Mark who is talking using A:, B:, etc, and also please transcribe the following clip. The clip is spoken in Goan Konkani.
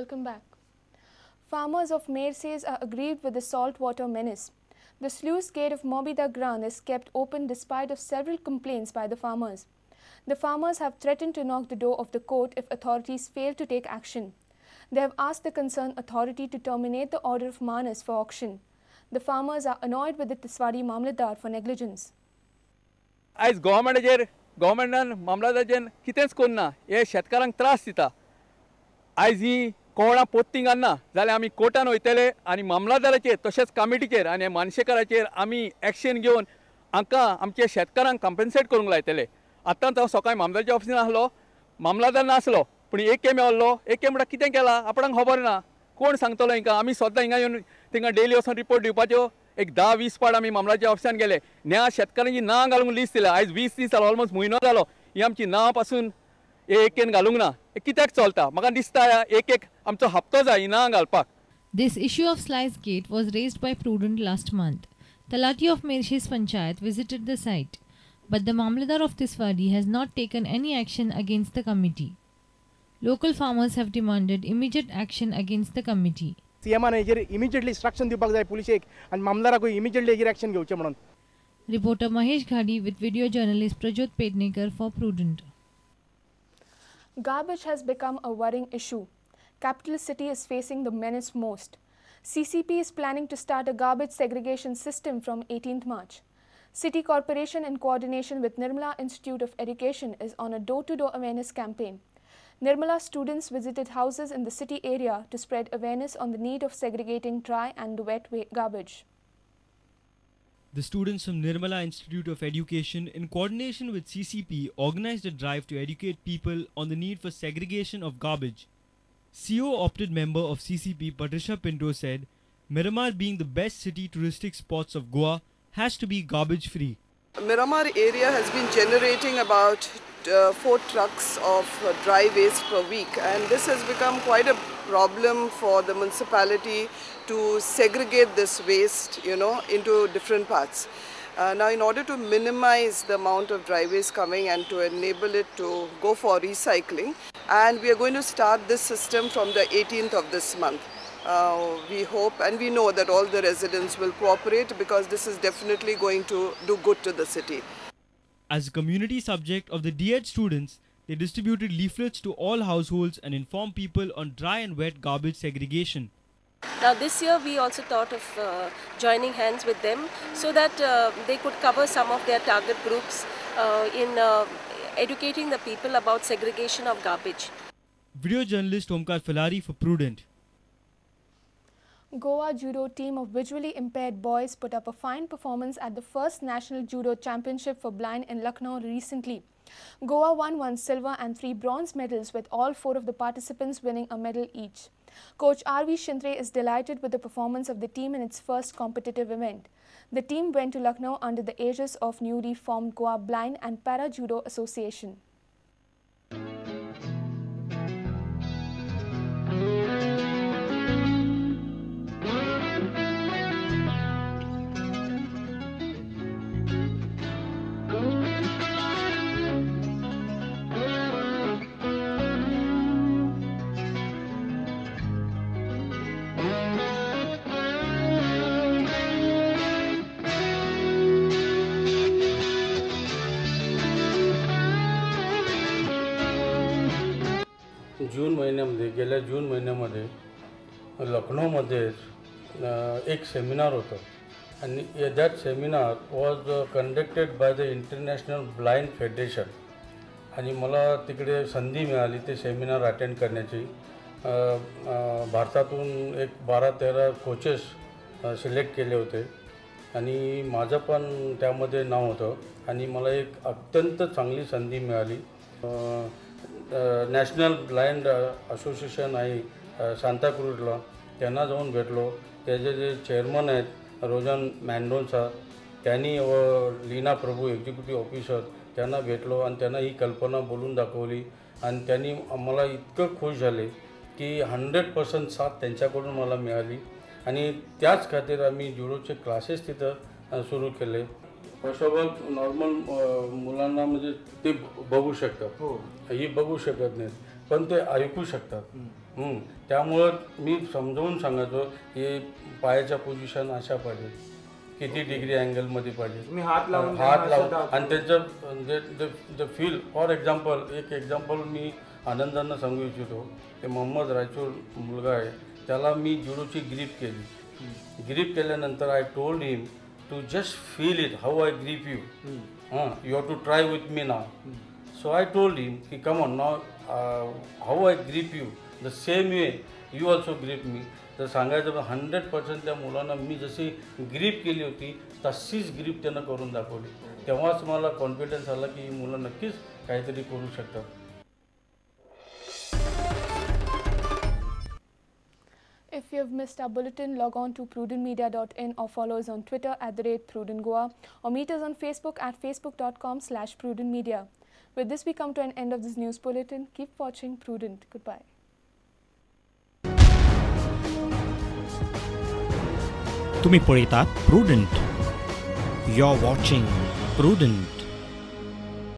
A: Welcome back. Farmers of Merces are aggrieved with the saltwater menace. The sluice gate of Mobida Gran is kept open despite of several complaints by the farmers. The farmers have threatened to knock the door of the court if authorities fail to take action. They have asked the concerned authority to terminate the order of Manas for auction. The farmers are annoyed with the Tiswadi Mamlatdar for negligence.
B: आयज गव्हर्मेंटाचेर गव्हर्मेंटान मामलादाराचेर कितेंच करना, हे शेतकारांक त्रास दिता. आयज ही कोणां पोत्तींग घालना जाल्यार आमी कोर्टान वयतले आनी मामलादाराचेर तशेंच कमिटीचेर आनी मानशेकाराचेर आमी एक्शन घेवन हांकां आमच्या शेतकारांक कॉम्पेन्सेट करूंक लायतले. आतांच हांव सकाळी मामलादाराच्या ऑफिसान आसलो, मामलादार नासलो, पूण एक एम आहलो, एक एम म्हणटा कितें केलां आपणाक खबर ना. कोण सांगतलो हिंकां? आमी सद्दां हिंगा येवन थिंगा डेली वचून रिपोर्ट दिवपाच्यो. एक 10-20 पाट आमी मामलाच्या ऑफिसान गेले, ह्या शेतकारांची नांव घालूंक लिस्ट दिल्या. आयज 20 दीस जालो, ऑलमोस्ट म्हयनो जालो, ही आमची नांव पासून एकेन घालूंक ना. कित्याक चलता म्हाका दिसता एक एक आमचो हप्तो जाय ही नांव घालपाक.
C: This issue of sluice gate was raised by Prudent last month. Talati of Merces Panchayat visited the site, but the Mamlatdar of Tiswadi has not taken any action against the committee. Local farmers have demanded immediate action against the committee.
D: सीएमान हेजेर immediately instruction दिवपाक जाय पुलिशेक आनी मामलादाराकूय इमिजिएटली हेजेर एक्शन घेवचें म्हणून.
C: Reporter Mahesh Ghadi with video journalist Prajyot Pednekar for Prudent.
A: Garbage has become a worrying issue. Capital city is facing the menace most. CCP is planning to start a garbage segregation system from 18th March. City Corporation in coordination with Nirmala Institute of Education is on a door-to-door awareness campaign. Nirmala students visited houses in the city area to spread awareness on the need of segregating dry and wet garbage.
E: The students from Nirmala Institute of Education in coordination with CCP organized a drive to educate people on the need for segregation of garbage. CO-opted member of CCP Patricia Pinto said, Miramar being the best city touristic spots of Goa has to be garbage free.
F: Miramar area has been generating about 4 trucks of dry waste per week, and this has become quite a problem for the municipality to segregate this waste, you know, into different parts. Now, in order to minimize the amount of dry waste coming and to enable it to go for recycling, and we are going to start this system from the 18th of this month. We hope and we know that all the residents will cooperate because this is definitely going to do good to the city.
E: As a community subject of the D.Ed students, they distributed leaflets to all households and informed people on dry and wet garbage segregation.
G: Now this year we also thought of joining hands with them so that they could cover some of their target groups in educating the people about segregation of garbage.
E: Video journalist Omkar Filari for Prudent.
A: Goa judo team of visually impaired boys put up a fine performance at the first National Judo Championship for Blind in Lucknow recently. Goa won 1 silver and 3 bronze medals, with all 4 of the participants winning a medal each. Coach R.V. Shintre is delighted with the performance of the team in its first competitive event. The team went to Lucknow under the aegis of newly formed Goa Blind and Para Judo Association.
H: जून महिन्यामध्ये गेल्या जून महिन्यामध्ये लखनौमध्येच एक सेमिनार होतं आणि that seminar was conducted by the international blind federation आणि मला तिकडे संधी मिळाली ते सेमिनार अटेंड करण्याची. भारतातून एक 12-13 कोचेस सिलेक्ट केले होते आणि माझं पण त्यामध्ये नाव होतं आणि मला एक अत्यंत चांगली संधी मिळाली. नॅशनल ब्लाइंड असोसिएशन आहे सांताक्रूजला, त्यांना जाऊन भेटलो. त्याचे जे चेअरमन आहेत रोजन मॅन्डोन्सा, त्यांनी व लीना प्रभू एक्झिक्युटिव्ह ऑफिसर त्यांना भेटलो आणि त्यांना ही कल्पना बोलून दाखवली आणि त्यांनी मला इतकं खुश झाले की 100% साथ त्यांच्याकडून मला मिळाली आणि त्याच खातीर आम्ही जुडोचे क्लासेस तिथं सुरू केले. फर्स्ट ऑफ ऑल नॉर्मल मुलांना म्हणजे ते बघू शकतात, ही बघू शकत नाहीत, पण ते ऐकू शकतात. त्यामुळं मी समजावून सांगायचो हे पायाच्या पोझिशन अशा पाहिजे, किती डिग्री अँगलमध्ये पाहिजे,
I: हात लावून
H: आणि त्यांचं the feel. For example, एक एक्झाम्पल मी आनंदांना सांगू इच्छितो. ते मोहम्मद रायचूर मुलगा आहे, त्याला मी जुडोची ग्रीप केली. ग्रीप केल्यानंतर I told him to just feel it how I grip you, हां, you have to try with me now. So I told him की come on now, how I grip you the same way you also grip me. तर सांगायचं 100% त्या मुलांना मी जशी ग्रीप केली होती तशीच ग्रीप त्यानं करून दाखवली. तेव्हाच मला कॉन्फिडन्स आला की मुलं नक्कीच काहीतरी करू शकतात.
A: If you have missed our bulletin, log on to prudentmedia.in or follow us on Twitter @PrudentGoa or meet us on Facebook at facebook.com/prudentmedia. With this, we come to an end of this news bulletin. Keep watching Prudent. Goodbye.
J: तुम्ही पळयतात Prudent. You're watching Prudent.